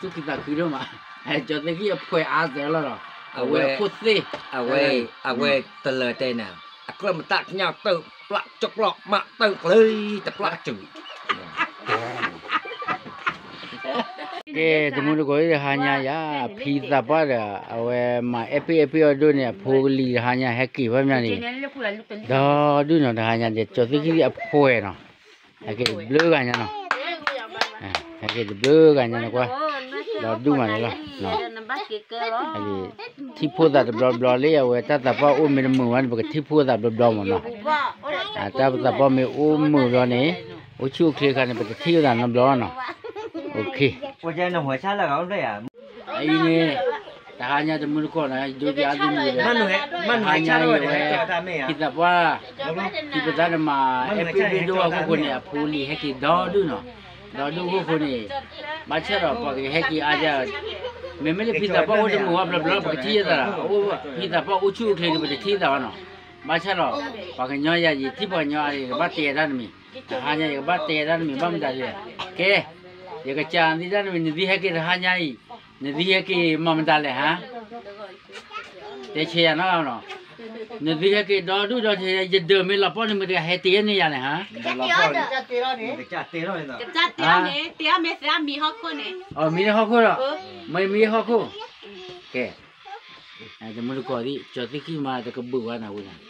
သူၣ်ခုသးခုဒိၣ်မး, ကၠီၤသ့ၣ်ခံအဖှဲးအါစဲးလီၤဒီး အဝဲအခိၣ်သ့ၣ်, အဝဲ, အဝဲတလၢတဲနၤ, အကျၢၢ်မတၢ်ကညၣ်တၢၣ်ပျၢ်ကၠီၣ်ကျီၣ် မးတၢၣ်ကျၢၤ တပျၢ်စူၤ ကဲ, တမူတကိးအံၤတဟါညါယၤ, အဖံသးပှၢ်ဒီး အဝဲမၤအဲၣ်ပ့ၣ်အဲၣ်ပ့ၣ်အီၤဒိၣ်န့ၣ် အဖိကလံၤတဟါညါဟဲက့ၤဘၣ်မးန့ၣ်, ဒီဒူၣ်နီၤ တဟါညါဒီး ကၠီၤသ့ၣ်ခံအဖှဲးနီၤ, ဟဲက့ၤတဘျုးဂၤညါနီၤ, ဟဲက့ၤတဘျုးဂၤညါန့ၣ်ကွၢ်, ဒီဒူၣ်မးန့ၣ်လီၤ. ထံၣ်ဖိသးတဘျီဘျီလံ အဝဲတၢ်သးပှၢ်အိၣ်မ့ၢ်တမုာ်ဝဲန့ၣ် ပကထံၣ်ဖိသးဘျီဘျီမးနီၤ, တၢ်သးပှၢ်မ့ၢ်အိၣ်မုာ်ဘျီန့ၣ် အိၣ်ဆူၣ်အိၣ်ချ့ခါန့ၣ် ပတထံၣ်ဝဲသးနီတဘျီနီၤ, အံၤန့ၣ် တဟါညါတမူတကိးနီၤ ဒိက့ၤအါဒ်န့ၣ် တဟါညါအံၤဝဲ ဖံသးပှၢ် ဖံပသးန့ၣ်မၤ အဲၣ်ပ့ၣ်ပ့ၣ်ဒိၣ်အခိၣ်ဃိန့ၣ် အဖိလံၤဟဲက့ၤဒီဒူၣ်နီၤ, ဒီဒူၣ်အခိၣ်ဃိန့ၣ် ဘၣ်ဆၣ်ဒီးပှၤကဟဲက့ၤအါဒ်, မ့မ့ၢ်လၢဖံသးပှၢ်အိၣ်တမုာ်ဝဲဘျီဘျီ ပကထံၣ်ယသး, ဖံသးပှၢ်အိၣ်ဆူၣ်အိၣ်ချ့ဒီး ပတထံၣ်သးဘၣ်နီၤ, ဘၣ်ဆၣ်ဒီး ပှၤကညီယၤ ယထံၣ်ပှၤကညီအံၤ ယကဘၣ်တဲတၢ်တမံၤ, တဟါညါ ယကဘၣ်တဲတၢ်တမံၤ ဘၣ်မတၤလဲၣ်, ကဲ, ယကစံးနသံတၢ်တမံၤ နသုဟဲက့ၤတဟါညါအံၤ, နသုဟဲက့ၤမၤမတၤလဲၣ်ဟါ တဲဆဲးယၤနီၤ, နသုဟဲက့ၤဒီဒူၣ်ဒီထံး ယဒၢးမ့ၢ်လီၤပှီၢ်န့ၣ် မ့ၢ်တဂၤဟဲတ့ၢ်န့ၢ်ယၤန့ၣ်ဟါ, ကစၢ်တ့ၢ်လီၤန့ၣ်, အမံၤလၢဟီၣ်ခိၣ်ဒီး, မ့ၢ်မံၤဟီၣ်ခိၣ်, ကဲ, တမူတကိးသံ ကၠီၤသ့ၣ်ခံမး တကဘုးဝဲနၤဝဲန့ၣ်,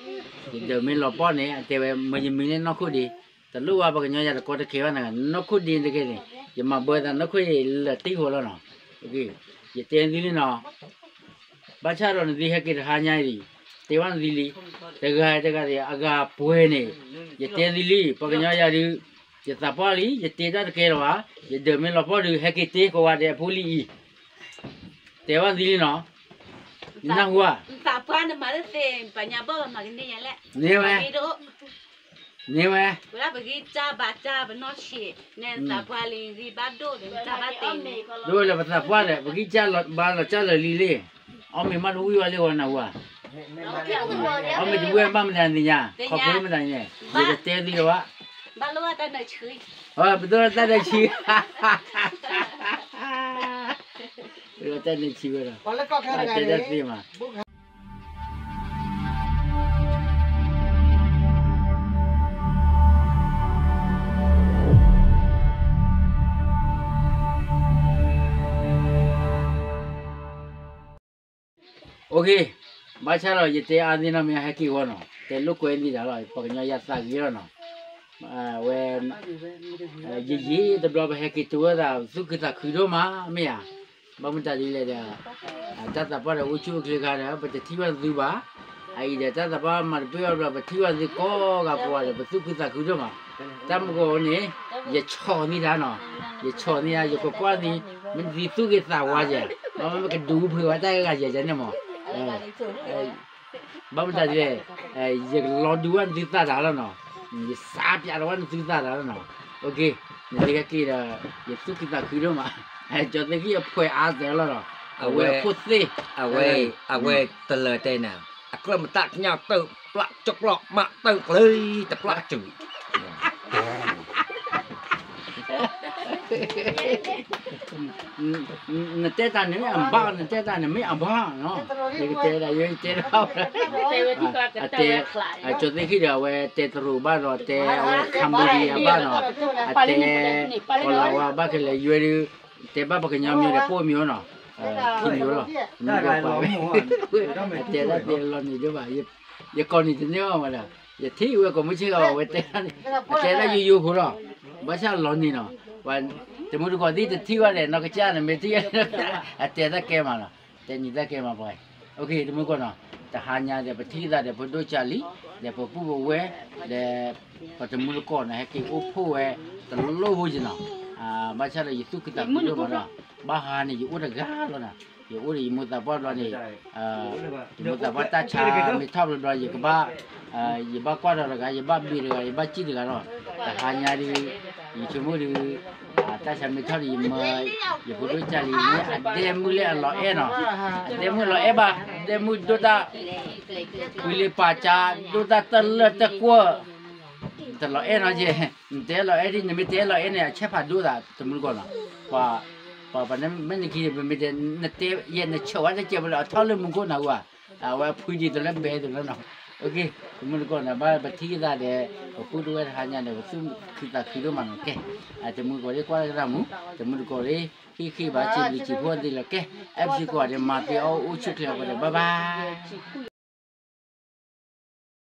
ယဒၢးမ့ၢ်လီၤပှီၢ်န့ၣ် အတဲဝဲ မ့ၢ်ယမံၤန့ၣ်နီၢ်ခိၣ်ဒ့, တလိၣ်ဝဲပှၤကညီယၤတကီတခဲဘၣ်နၤ, နီၢ်ခိၣ်ဒ့တက့ၢ်န့ၣ် ယမၤဘၢသးနီၢ်ခိၣ်ဒ့လၢာ်တံၢ်ဃီလီၤနီၤ, ယတဲသုလံနီၤ ဘၣ်ဆၣ်ဒီးနသုဟဲက့ၤတဟါညါအံၤ, တဲဘၣ်နသုလံ, တဂၤတဂၤဒံး အဂၤပှဲၤန့ၣ်, ယတဲသုလံ, ပှၤကညီယၤဒုး, ယသးပှၢ်လံ ယတဲတၢ်တကဲလၢၤဘၣ်, ယဒၢးမ့ၢ်လီၤပှီၢ်ဒုး ဟဲက့ၤတ့ကိးဂၤဒဲးအဖိလံၤအံၤ, တဲဘၣ်နသုလံနီၤ, နနၢ်ဟူဧါ, န့ၣ်ဝဲ, န့ၣ်ဝဲ, ဒ်လၢပသးပှၢ်ဒီး ပဂံၢ်စၢ်ဘါစၢ်လၢာ်လံလံ, အီၣ်မ့ၤမးတဝံၣ်ဝဲလၢဂီၤနၢ်ဟူဧါ, အီၣ်မ့ၤတဝံၣ်ဝဲဘၣ်မတၤသ့ၣ်ညါ, ခီဖျိမတၤန့ၣ်, ယကတဲသ့လၢၤဘၣ်, ပဒိၣ်တၢ်ဒၢဆံ, ပဒိၣ်တၢ်ဒၢဆံ, ပဒိၣ်တၢ်ဒၢဆံဝဲဒီး, တဲတၢ်သ့မး ဘၣ်ဆၣ်ဒီးယတဲအါသ့ၣ်နီတမံၤ ဟဲက့ၤဝဲနီၤ, တဲလိာ်ကွဲသ့ၣ်တၢ်လီၤ, ပှၤကညီယၤသးဂ့ၤလီၤနီၤ, ဝဲ ယယံာ်တဘျီ ပဟဲက့ၤတုၤဝဲဒၣ် သူၣ်ခုသးခုဒိၣ်မး မ့ၢ်ဧါ, ဘၣ်မတၤဒ်လဲၣ်ဒီး တၢ်သးပှၢ်ဒီးအိၣ်ဆူၣ်အိၣ်ချ့ခါဒီး ပတထံၣ်ဘၣ်သုဘၣ်, အအံၤဒီးတၢ်သးပှၢ်မၤတပ့ၢ်ဘၣ်ဘျီ ပထံၣ်ဘၣ်သုကိးဂၤကိးဂၤဒီး ပသူၣ်ခုသးခုဒိၣ်မး, တၢ်မကီန့ၣ် ယဆီၣ်န့ၢ်တၢ်နီၤ, ယဆီၣ်န့ၢ်တၢ် ယကကွၢ်န့ၢ် မ့ၢ်သုသူၣ်ဂ့ၤသးဝါယဲ, မ့ၢ်ကဒုးဖုးဝဲတၢ်ဂ့ၢ်ဂၤယဲန့ၣ်မး ဘၣ်မတၤဒ်လဲၣ်, ယကလီၤဒုးဝဲနသုသးတၢ်လီၤနီၤ, ယစးပၠးလီၤဝဲနသုသးတၢ်လီၤနီၤ, နသုဟဲက့ၤဒီး ယသူၣ်ခုသးခုဒိၣ်မး, ကၠီၤသ့ၣ်ခံအဖှဲးအါစဲးလီၤနီၤ, အဝဲအခိၣ်သ့ၣ်, အဝဲ, အဝဲတလၢတဲနၤ, အကျၢၢ်မတၢ်ကညၣ်တၢၣ်ပျၢ်ကၠီၣ်ကျီၣ် မးတၢၣ်ကျၢၤ တပျၢ်စူၤ နတဲတၢ်န့ၣ်မ့ၢ်အဘၣ်, နတဲတၢ်န့ၣ်မ့ၢ်အဘၣ်နီၤ, ယကတဲဒၣ်ယတဲတဘၣ်, အတဲ, အကၠီၤသ့ၣ်ခံဒီး အဝဲတဲတရူးဘၣ်ဒီး တဲအဝဲ Cambodia ဘၣ်နီၤ, အတဲ ကီၤလၤဝါဘၣ်ခဲလၢာ် ယွဲဒုး, တဲဘၣ်ပှၤကညီမံၤဒီး ပိာ်မံၤနီၤ, ခံမံၤလီၤ, အတဲတၢ်တဲလီၤန့ၣ်ဒိၣ်ဘၣ်, ယကိးန့ၣ်တန့ၢ်အီၤဝဲဒၣ်, ယထံၣ်ဝဲကိးမုၢ်ဆ့ၣ်ဂီၤ အဝဲတဲတၢ်န့ၣ်, အတဲတၢ်ယိယိဖိလီၤ, ဘၣ်ဆၣ်လီၤန့ၣ်နီၤ, တမူတကိးသ့ၣ်တထံၣ်ဘၣ်ဒီး နီၢ်ကစၢ်န့ၣ်မ့ၢ်ထံၣ်, အတဲတၢ်ကဲမးလီၤ, တဲန့ၣ်တၢ်ကဲမးပှၤ, တမူတကိးနီၤ, တဟါညါဒီး ပထံၣ်သးဒီး ပဒိၣ်ကၢ်လံ, ဒီးပပုၢ်ပဝဲၢ်, ဒီး ပတမူတကိးနီၤ ဟဲက့ၤအိၣ်ဖှိၣ်ဝဲ တလိၣ်ဖိယနီၤ, ဘၣ်ဆၣ်ဒီးယသူၣ်ခုသးခုဒိၣ်မးဒီး, ဘၣ်ဟါန့ၣ် ယအိၣ်တဂၤလီၤနီၤ, ယအိၣ်ဒီးယမိၢ်သးပှၢ်ဘျီန့ၣ်, ယမိၢ်သးပှၢ်တၢ်ဆါမ့ၢ်ထီၣ်ဘျီဘျီ ယကဘၣ်, ယဘၣ်ကွၢ်ဒီးတဂၤ ယဘၣ်ဘ့ၣ်တဂၤ ယဘၣ်စံၣ်တဂၤလီၤ, တဟါညါဒီး, ယဆိကမိၣ်ဒီး, တၢ်ဆါမ့ၢ်ထီၣ်ဒီး ယမၢ, ယဖိဒိၣ်ကၢ်လံန့ၣ် အဒဲမုၣ်လၢအလီၤအဲၣ်နီၤ, အဒဲမုၣ်လီၤအဲၣ်ဘၣ်, ဒဲမုၣ်ဒိၣ်တၢ်, ကွံလ့ပာ်ကၠါ, ဒိၣ်တၢ်တလၢတကွၢ်, တလီၤအဲၣ်နီၤက့, နတဲလီၤအဲၣ်ဒ် နမ့ၢ်တဲလီၤအဲၣ်န့ၣ် အဆဲးဖးဒိၣ်သး တမူတကိးနီၤ, ပှၤ ပှၤပှၤန့ၣ်မ့ၢ်နခံန့ၣ် ပမ့ၢ်တဲ နတဲယဲ နဆၢဝဲတကဲးဘၣ်လၢအထီၣ်လၢမူခိၣ်နၢ်ဟူဧါ, အဝဲအဖှံဒ်သိးလၢဘဲသိးလီၤနီၤ. တမုၢ်တကိးန့ၣ် ဘၣ်ပထံၣ်ကသးဒီး ပပုၢ်တဝဲၢ်တဟါညါန့ၣ် ပသူၣ်ခုသးခုဒိၣ်မးနီၤကဲ. တမုၢ်တကိးလၢကွၢ်တၢ်ကရၢမူ, တမုၢ်တကိးလၢ ဟ့ၣ်ဃ့ဘၣ်စံးဘျုးစံးဖှိၣ်သ့လီၤကဲ. အဲၣ်ပစံးကိးဂၤဒဲး မၤသ့အီၣ်အိၣ်ဆူၣ်ချ့အဃိဒီး bye bye.